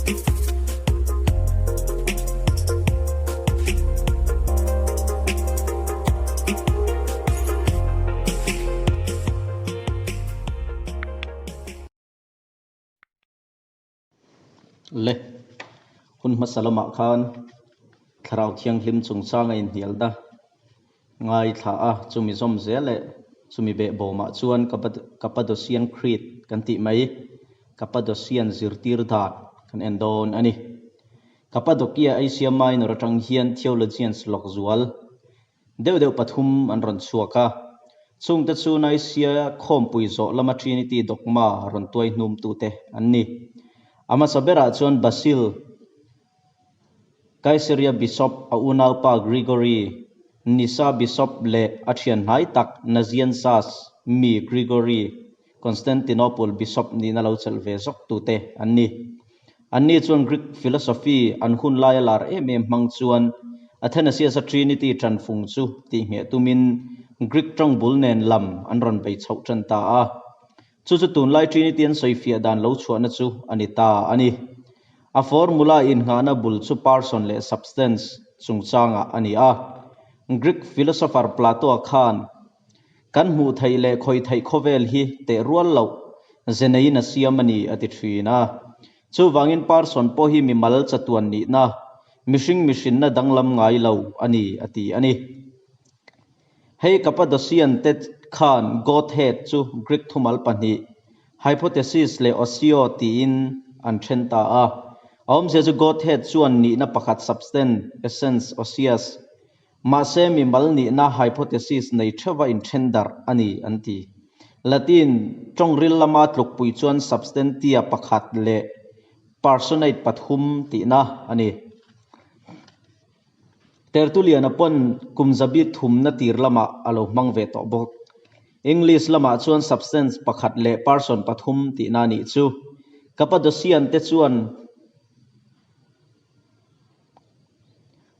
Le, hun hmasa lamah khan Thlarau Thianghlim chungchanga inhnialna ngaithla a, chumi zawm zel leh chumi behbawmah chuan Cappadocian Creed kan tih mai, Cappadocian zirtir dan kan en dawn a ni. Cappadocia Asia Minor atang hian theologians lawk zual Deuh deuh pathum an rawn chhuak a, chungte chu Nicaea khawmpui zawh lama Trinity dogma rawn tuai hnumtute an ni. A hmasa berah chuan Basil, Caesarea Bishop a unaupa Gregory, Nyssa Bishop leh a thian hnai tak Nazianzus mi Gregory, Constantinople Bishop nihna lo chelh ve zawktute an ni. Anni chuan Greek philosophy an hun laia lar em em hmang chuan Athanasius-a Trinity ṭanfung chu tihngheh tumin Greek ṭawng bul nen lam an rawn bei chhoh ṭan ta a. Chu chu tunlai Trinity an sawifiah dan lo chhuahna chu a ni ta a ni. A formula innghahna bul chu person leh substance chungchangah a ni a. Greek philosopher Plato-a khan Kan hmuh theih leh khawih theih khawvel hi teh rual loh ze neiin a siam a ni, a ti thin a. Chuvangin Parson pawh hi mimal chatuan nihna, mihring mihrinna danglam ngai lo a ni, a ti a ni. Hei Cappadocian te khan Godhead chu Greek thumal pahnih, hypothesis leh osio tiin an then ta a. A awmzia chu Godhead chuan nihna pakhat substance, essence, osias, Mahse, mimal nihna hypothesis nei theuha inthen darh a ni, an ti. Latin tawngril lama tlukpui chuan substantia pakhat leh personate pathum tihna a ni. Tertullian-a pawn kum zabi thumna tir lamah a lo hmang ve tawh bawk. English lamah chuan substance pakhat leh person pathum tihna a nih chu. Cappadocian te chuan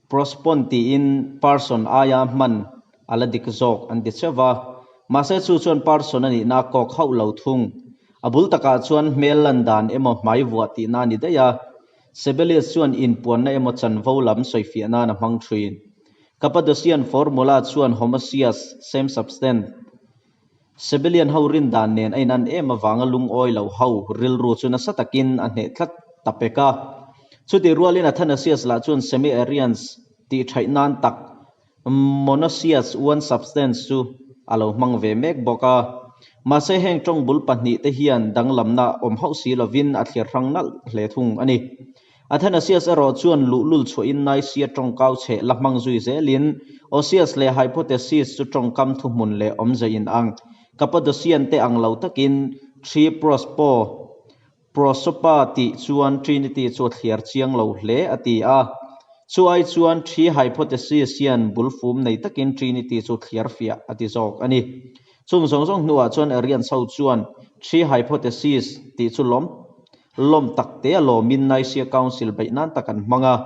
Prospon tiin person aia hman a la dik zawk an ti cheuh va, mahse chu chuan person a nihna a kawk hauh lo thung. A bul takah chuan hmel lan dan emaw hmai vuah tihna a ni daih a, Sebelius chuan inpuanna emaw chanvo lam sawifiah nan a hmang thin. Cappadocian formula chuan homoousios, same substance, Sebelian ho rin dan nen a inan em avanga lungawi lo ho rilru chu nasa takin a hneh tlat ta pek a. Chutih rualin Athanasius lah chuan Semi-Arians tih thaih nan tak Monoousios, one substance, chu a lo hmang ve mek bawk a. Mahse heng tawng bul pahnihte hian danglamna awm hauh si lovin a thlir hrang nalh hle thung a ni. Athanasius erawh chuan luhlul chhuahin Nicaea tawngkau chheh la hmang zui zelin Osius leh Hypothesis chu tawngkam thuhmun leh awmze in ang Cappadocian te ang lo takin Tri Prospo, Prosopa tih chuan Trinity chu a thliar chiang lo hle a ti a. Chu ai chuan Tri Hypothesis hian bulfum nei takin Trinity chu thliar fiah a ti zawk a ni. Chung zawng zawng hnuah chuan Arians ho chuan Tri Hypothesis tih chu lawm Lawm tak te a lawmin Nicaea Council beih nan tak an hmang a.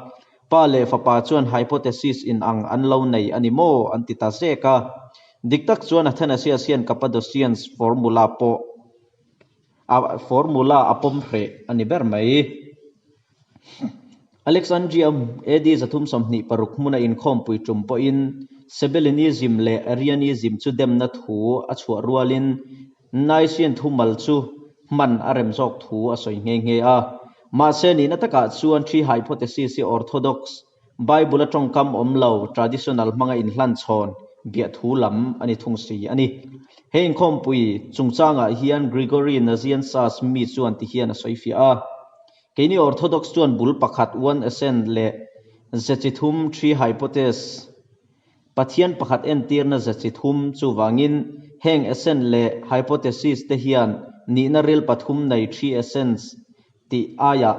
Pa leh fapa chuan hypothesis in ang an lo nei a ni maw an ti ta zek a. Dik tak chuan Athanasius hian Cappadocians formula pawh a formula a pawm hreh a ni ber mai. Alexandria AD 326 hmuna inkhawmpui tum pawhin Sabellianism leh Arianism chu demna thu a chhuah rualin Nicaean thumal chu hman a rem zawk thu a sawi nghe nghe a. Mahse, nihna takah chuan Tree Hypothesis hi Orthodox, Bible-a tawngkam awm lo, traditional hmanga inhlan chhawn biah thu lam a ni thung si a ni. He inkhawmpui chungchangah hian Gregory Nazianzus mi chuan ti hian a sawi fiah a. Keini Orthodox chuan bul pakhat, one essence, leh ze chi thum, three hypotheses, Pathian pakhat entirna ze chi thum chuvangin heng essence leh hypothesis te hian nihna ril pathum nei three essence tih aiah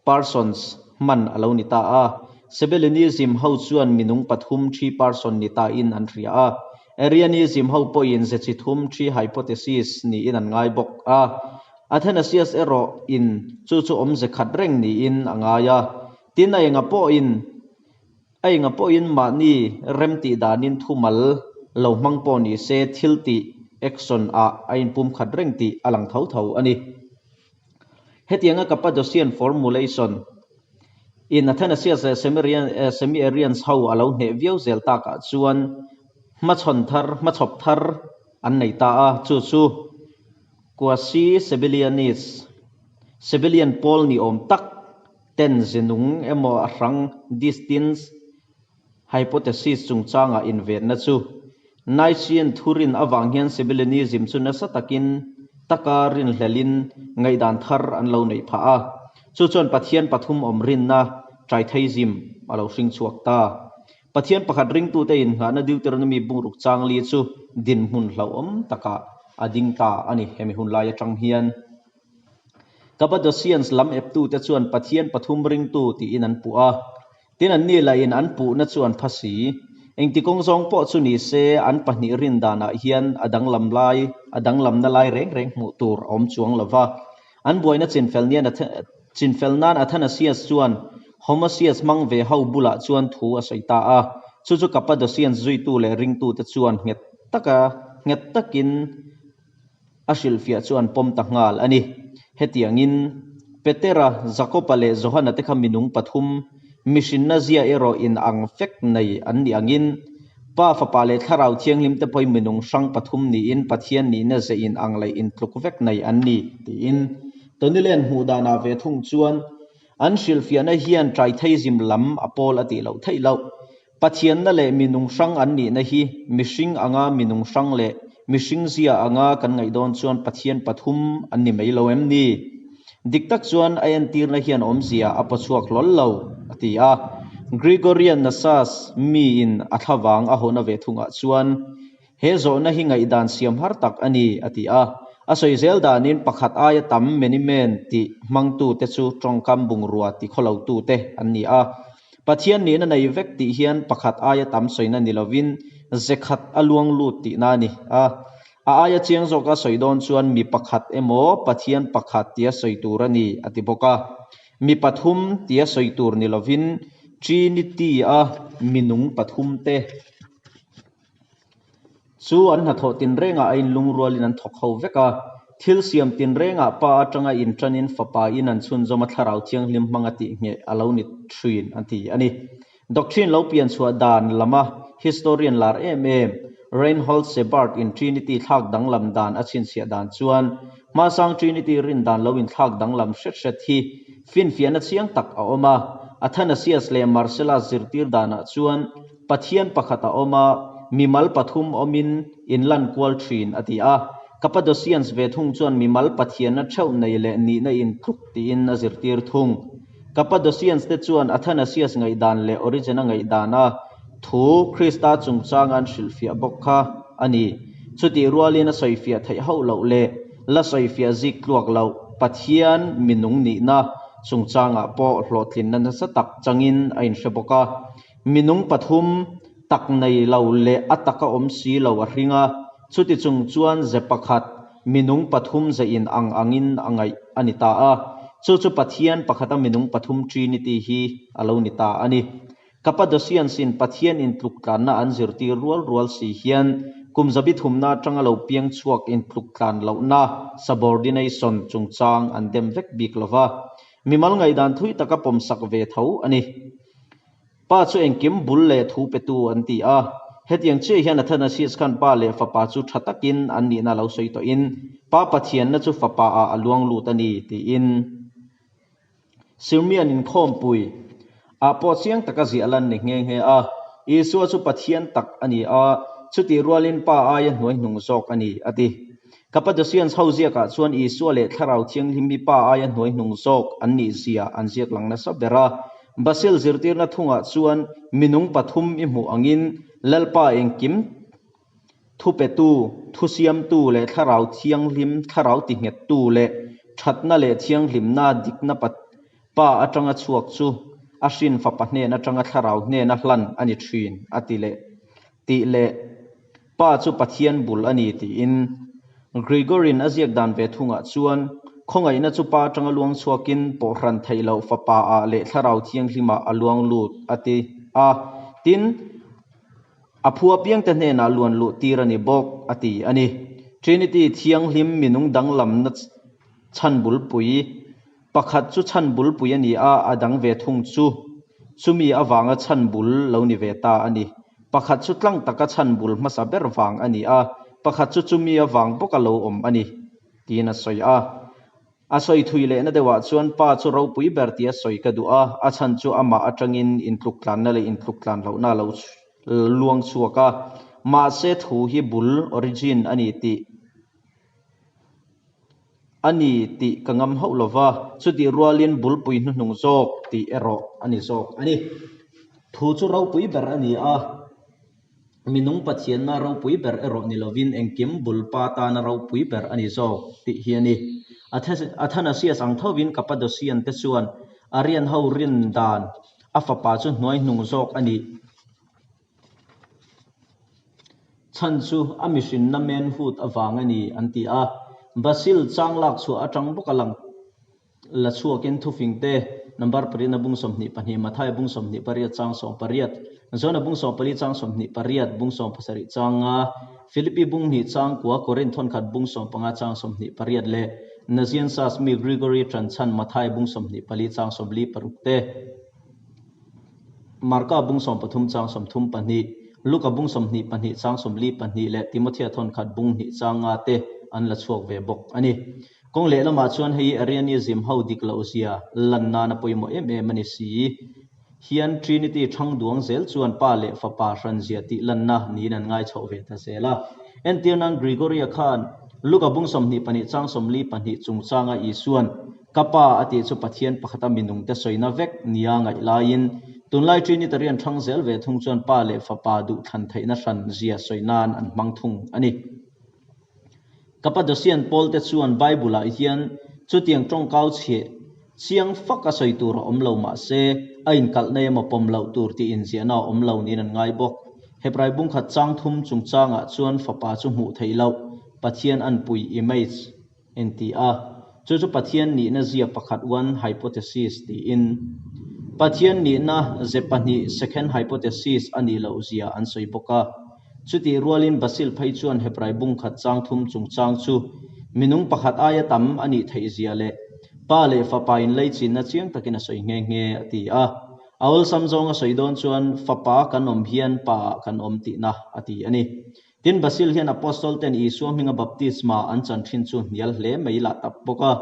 persons hman a lo ni ta a. Sabellianism ho chuan minung pathum three person ni tain an hria a. Arianism ho pawhin ze chi thum three hypothesis niin an ngai bawk a. Athanasius erawh in chu chu awmze khat reng niin a ngai a. Tin a enga pawhin A enga pawhin mahni remtih danin thumal lo hmang pawh ni se thil tih, action, ah a inpumkhat reng tih a lang tho tho a ni. Hetianga Cappadocian formulation in Athanasius leh Semi-Arians ho a lo hneh viau zel takah chuan hmachhawn thar, hmachhawp thar an nei ta a, chu chu Quasi-Sabellianist, Sabellian pawl ni awm tak ten ze nung emaw a hrang, distinct, Hypothesis chungchanga invenna chu Nicene thurin avang hian Sabellianism chu nasa takin taka rinhlelhin ngaihdan thar an lo neih phah a. Chu chuan Pathian pathum awm rinna, Tritheism, a lo hring chhuak ta. Pathian pakhat ringtute innghahna Deuteronomy bungruk changli chu dinhmun hlauhawm takah a ding ta a ni hemi hun lai atang hian. Cappadocians lam eptute chuan Pathian pathum ringtu tiin an puh a. Tin, anni lahin an puhna chu an pha si. Engti kawng zawng pawh chu ni se, an pahnih rin danah hian a danglam lai, a danglamna lai reng reng hmuh tur a awm chuang lo va. An buaina chinfel nian chinfel nan Athanasius chuan Homosius hmang ve ho bulah chuan thu a sawi ta a. Chu chu Cappadocians zuitu leh ringtute chuan nghet taka nghet takin A hrilhfiah chu an pawm ta nghal a ni. Hetiangin, Petera, Jakoba leh Johana te kha minung pathum, mihrinna zia erawh in ang fek nei an nih angin, Pa, Fapa leh Thlarau Thianghlim te pawhin minung hrang pathum niin Pathian nihna ze in ang leh intluk vek nei an ni, tiin. Tony Len hmuh danah ve thung chuan, an hrilhfiahna hian Tritheism lam a pawl a tih loh theih loh. Pathianna leh minung hrang an nihna hi mihring anga minung hrang leh mihring zia anga kan ngaih dawn chuan Pathian pathum an ni mai lo em ni? Dik tak chuan a entirna hian awmzia a pawchhuak hlawl lo, a ti a. Gregorian Nassas miin a thlavang a hawhna ve thungah chuan he zawhna hi ngaihdan siam har tak a ni, a ti a. A sawi zel danin pakhat aia tam many men tih hmangtute chu tawngkam bungrua ti khawlotute an ni a. Pathian nihna nei vek tih hian pakhat aia tam sawina ni lovin ze khat a luang lut tihna a ni a. A aia chiang zawka sawi dawn chuan mi pakhat emaw Pathian pakhat tia sawi tur a ni a ti bawk a. Mi pathum tia sawi tur ni lovin Trinity-a minung pathumte Chu an hnathawh tinrengah a inlungrualin an thawk ho vek a, thil siam tinrengah Pa atanga inṭanin Fapa in an chhunzawm a Thlarau Thianghlim hmanga tih ngheh a lo ni ṭhin a ti a ni. Doctrine lo pian chhuah dan lama historian lar em em Reinhold Sebart in Trinity thlak danglam dan a chhinchhiah dan chuan hmasang Trinity rin dan lo inthlak danglam hret hret hi finfiahna chiang tak a awm a, Athanasius leh Marcellus zirtir danah chuan Pathian pakhat a awm a, mimal pathum awmin inlan kual thin, a ti a. Cappadocians ve thung chuan mimal Pathianna theuh nei leh nihna intluk tiin a zirtir thung. Cappadocians te chuan Athanasius ngaihdan leh Origen-a ngaihdana thu Krista chungchanga an hrilhfiah bawk kha a ni. Chutih rualin a sawifiah theih hauh loh leh la sawifiah zik tluak loh Pathian minung nihna chungchangah pawh hlawhtlinna nasa tak changin a inhre bawk a. Minung pathum tak nei lo leh a taka awm si lo a hring a, chuti chung chuan ze pakhat minung pathum ze in ang angin a ngaih a ni ta a. Chu chu Pathian pakhata minung pathum Trinity hi a lo ni ta a ni. Cappadocians in Pathian intluktlanna an zirtir rual rual si hian kum zabi thumna atanga lo piang chhuak intluktlan lohna, subordination, chungchang an dem vek bik lo va. Mimal ngaihdan thui taka pawmsak ve tho a ni. Pa chu engkim bul leh thu petu an ti a. Hetiang chiah hian Athanasius khan pa leh fapa chu tha takin an nihna lo sawi tawhin, Pa Pathianna chu fapa ah a luang lut a ni, tiin. Sirmian inkhawmpui ah pawh chiang taka ziah lan ni nghe nghe a. Isua chu Pathian tak a ni a, chutih rualin Pa aia hnuaihnung zawk a ni, a ti. Cappadocians ho ziakah chuan Isua leh Thlarau Thianghlim hi Pa aia hnuaihnung zawk an nih zia an ziak lang nasa ber a. Basil zirtirna thungah chuan minung pathum i hmuh angin Lalpa engkim thupetu, thusiamtu leh Thlarau Thianghlim, Thlarau tinghettu leh thatna leh thianghlimna dikna Pa atanga chhuak chu a hrin fapa hnen atanga Thlarau hnena hlan a ni thin a ti leh tih leh Pa chu Pathian bul a ni tiin Gregory-in a ziak dan ve thungah chuan khawngaihna chu Pa atanga luang chhuakin pawhhran theih loh Fapa-ah leh Thlarau Thianghlimah a luang lut a ti a, tin, a phu apiangte hnenah luan luh tir a ni bawk a ti a ni. Trinity Thianghlim minung danglamna chhan bulpui. Pakhat chu chhan bulpui a ni a, a dang ve thung chu chumi avanga chhan bul lo ni ve ta a ni. Pakhat chu tlang taka chhan bul hmasa ber vang a ni a, pakhat chu chumi avang bawka lo awm a ni, tiin a sawi a. A sawi thui lehna deuhah chuan Pa chu ropui ber tia sawi ka duh a, a chhan chu amah atangin intluktlanna leh intluktlan lohna a lo luang chhuak a, mahse thu hi bul, origin, a ni tih a ni tih ka ngam hauh lo va, chutih rualin bulpui hnuhnung zawk tih erawh a ni zawk a ni. Thu chu ropui ber a ni a. Minung Pathianna ropui ber erawh ni lovin engkim bul pa tana ropui ber a ni zawk tih hi a ni. Athanasius ang thovin Cappadocian te chuan Arian ho rin dan a fapa chu hnuai hnung zawk a nih chhan chu a mihrinna manhood avang a ni an ti a. Basil chang lak chhuah atang bawk a lang. La chhuakin thufingte, number pariatna bung 22, Mathaia bung 28 chang 18, Jona bung 14 chang 28, bung 17 chang nga, Philippi bung hnih chang kua, Korinth thawnkhat bung 15 chang 28 leh Nazianzus mi Gregory ṭanchhan Mathaia bung 24 chang 46 te. Marka bung 13 chang 32, Luka bung 22 chang 42 leh Timothea thawnkhat bung hnih chang nga te an la chhuak ve bawk a ni. Kawng lehlamah chuan hei Arianism ho dik loh zia lan nana pawimawh em em a ni si. Hian Trinity thang duang zel chuan Pa leh Fapa hran zia tih lanna niin an ngai chhoh ve ta zel a. Entir nan Gregory-a khan Luka bung 22 chang 42 chungchanga Isua'n Ka Pa a tih chu Pathian pakhata minungte sawina vek nia ngaih laiin tunlai Trinitarian thang zel ve thung chuan Pa leh Fapa duhthlan theihna hran zia sawi nan an hmang thung a ni. Cappadocian pawlte chuan Bible-ah hian chutiang tawngkau chhiah chiang fak a sawi tur a awm lo mah se, a inkalhna emaw pawm loh tur tih inziahna a awm lo niin an ngai bawk. Hebrai bungkhat chang thum chungchangah chuan fapa chu hmuh theih loh, Pathian anpui, image, inti a, chu chu Pathian nihna zia pakhat one hypothesis tiin Pathian nihna ze pahnih second hypothesis a nih loh zia an sawi bawk a. Chutih rualin Basil phei chuan Hebrai bungkhat chang thum chungchang chu minung pakhat aia tam a nih theih zia leh Pa leh Fapa inleichinna chiang takin a sawi nghe nghe a ti a. A awlsam zawnga sawi dawn chuan Fapa kan awm hian Pa ah kan awm tihna a ti a ni. Tin, Basil hian Apostol ten Isua hminga baptisma an chan thin chu hnial hle mai lah tak bawk a.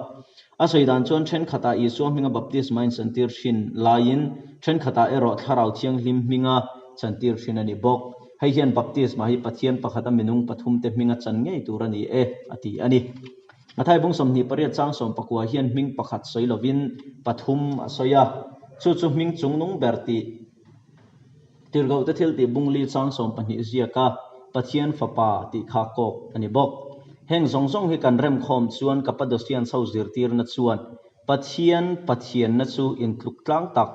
A sawi dan chuan thenkhatah Isua hminga baptisma in chantir thin laiin thenkhatah erawh Thlarau Thianghlim hminga chantir thin a ni bawk. Hei hian baptisma hi Pathian pakhata minung pathumte hminga chan ngei tur a ni e, a ti a ni. Mathai bung 28 chang 19 hian hming pakhat sawi lovin pathum a sawi a, chu chu hming chungnung ber tih Tirhkohte thil tih bung li chang 12 ziaka Pathian Fapa tih kha kawk a ni bawk. Heng zawng zawng hi kan remkhawm chuan Cappadocian chho zirtirna chuan Pathian Pathianna chu intluk tlang tak,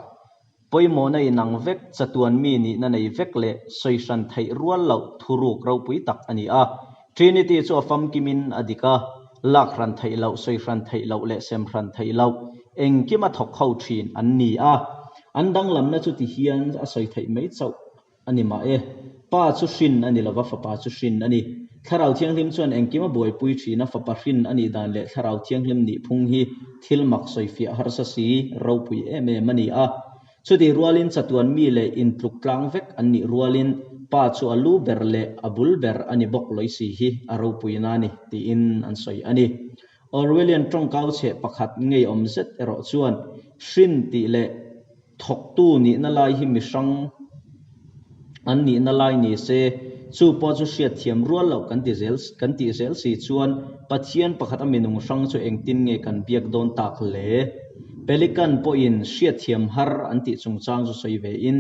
pawimawhna inang vek, chatuan mi nihna nei vek leh sawi hran theih rual loh thuruk ropui tak a ni a. Trinity chu a famkimin a dik a, lak hran theih loh, sawi hran theih loh leh sem hran theih loh engkima thawk ho thin an ni a. An danglamna chu ti hian a sawi theih mai chauh a ni mah e. Pa chu hrin a ni lova, Fapa chu hrin a ni. Thlarau Thianghlim chuan engkima buaipui thin a, Fapa hrin a nih dan leh Thlarau Thianghlim nih phung hi thil mak sawifiah harsa si ropui em em a ni a. Chutih rualin chatuan mi leh intluk tlang vek an nih rualin Pa chu a lu ber leh a bul ber a ni bawk lawih si hi a ropuina a ni tiin an sawi a ni. Orwellian tawngkau chheh pakhat ngeiawm zet erawh chuan hrin tih leh thawktu nihna lai hi mihrang an nihna lai ni se, chu pawh chu hriatthiam rual loh kan ti zel kan tih zel si chuan Pathian pakhat a minung hrang chu engtin nge kan biak dawn tak le? Pelican pawhin hriatthiam har an tih chungchang chu sawi ve in,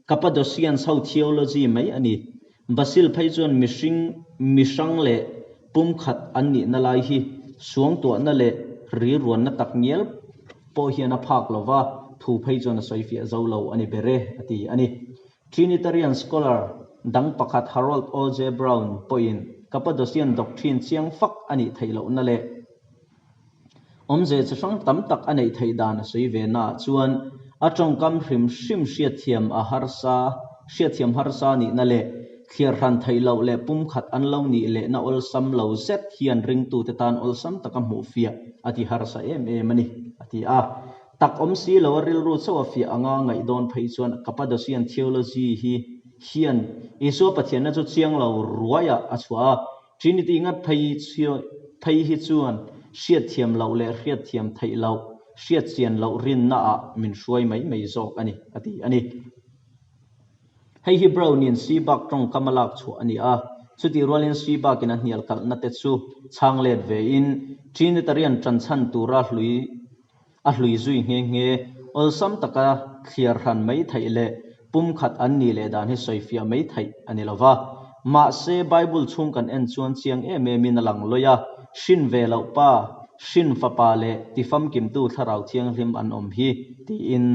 Cappadocians ho theology mai a ni. Basil phei chuan mihring mihrang leh pumkhat an nihna lai hi suangtuahna leh riruanna tak ngial pawh hian a phak lo va, thu phei chuan a sawi fiah zo lo a ni ber e, a ti a ni. Trinitarian scholar dang pakhat Harold O. J. Brown pawhin Cappadocian doctrine chiang fak a nih theih lohna leh Awmze chi hrang tam tak a neih theih dan a sawi ve naah chuan a tawngkam hrim hrim hriatthiam a harsa, hriatthiam harsa nihna leh thliar hran theih loh leh pumkhat an lo nih lehna awlsam lo zet hian ringtute tan awlsam taka hmuhfiah a ti harsa em em a ni, a ti a. Tak awm si lo a rilru chauh a fiah anga ngaih dawn phei chuan Cappadocian theology hi hian Isua Pathianna chu chiang lo ruaiah a chhuah a, Trinity ngat phei phei hi chuan hriatthiam loh leh hriatthiam theih loh, hriatchian loh rinnaah min hruai mai mai zawk a ni, a ti a ni. Hei hi Brown-in Seabag tawngkam a lak chhuah a ni a, chutih rualin Seabag-in a hnial kalhna te chu chhang let vein Trinitarian ṭanchhan tura hlui a hlui zui nghe nghe. Awlsam taka thliar hran mai theih leh pumkhat an nih leh dan hi sawifiah mai theih a ni lo va. Mahse, Bible chhung kan en chuan chiang em emin a lang lawih a, hrin ve loh pa, hrin fapa leh tifamkimtu Thlarau Thianghlim an awm hi, tiin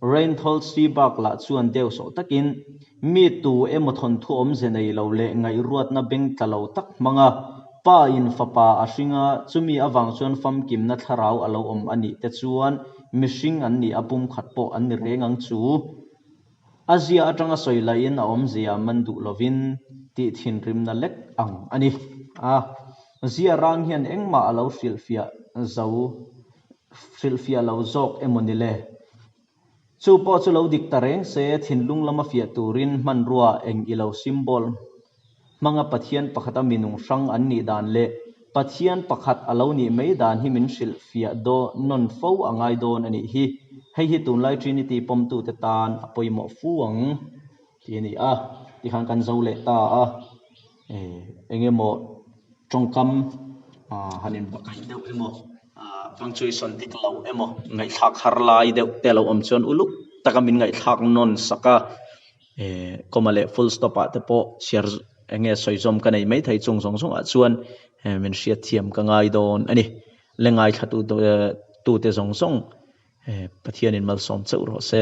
Reinhold Seabag lah chuan deuhsawh takin, Mi tu emaw thawnthu awmze nei lo leh ngaihruatna beng tla lo tak hmanga Pa in fapa a hring a, chumi avang chuan famkimna thlarau a lo awm a nih te chuan mihring an nih a pumkhat pawh an ni reng ang chu. A zia atanga sawi laiin a awmzia man duh lovin tih thinrimna lek ang a ni. A zia rang hian engmah a lo hrilhfiah zo hrilhfiah lo zawk emaw ni le? Chu pawh chu lo dik ta reng se, thinlung lama fiah turin hmanrua eng i lo symbol hmanga Pathian pakhata minung hrang an nih dan leh Pathian pakhat a lo nih mai dan hi min hrilhfiah nawn fo a ngai dawn a nih hi. Hei hi tunlai Trinity pawmtute tan a pawimawh fu ang tih a ni a, tikhan kan zo leh ta a. Eng emaw tawngkam han inbakaih deuh emaw punctuation dik lo emaw ngaihthlak har lai deuh te a lo awm chuan uluk taka min ngaihthlak nawn sak a, comma leh full stop ah te pawh chhiar eng nge sawi zawm ka nei maithei chung zawng zawng ah chuan min hriatthiam ka ngai dawn a ni. Le ngaithla tute zawng zawng Pathianin malsawm chauh rawh se.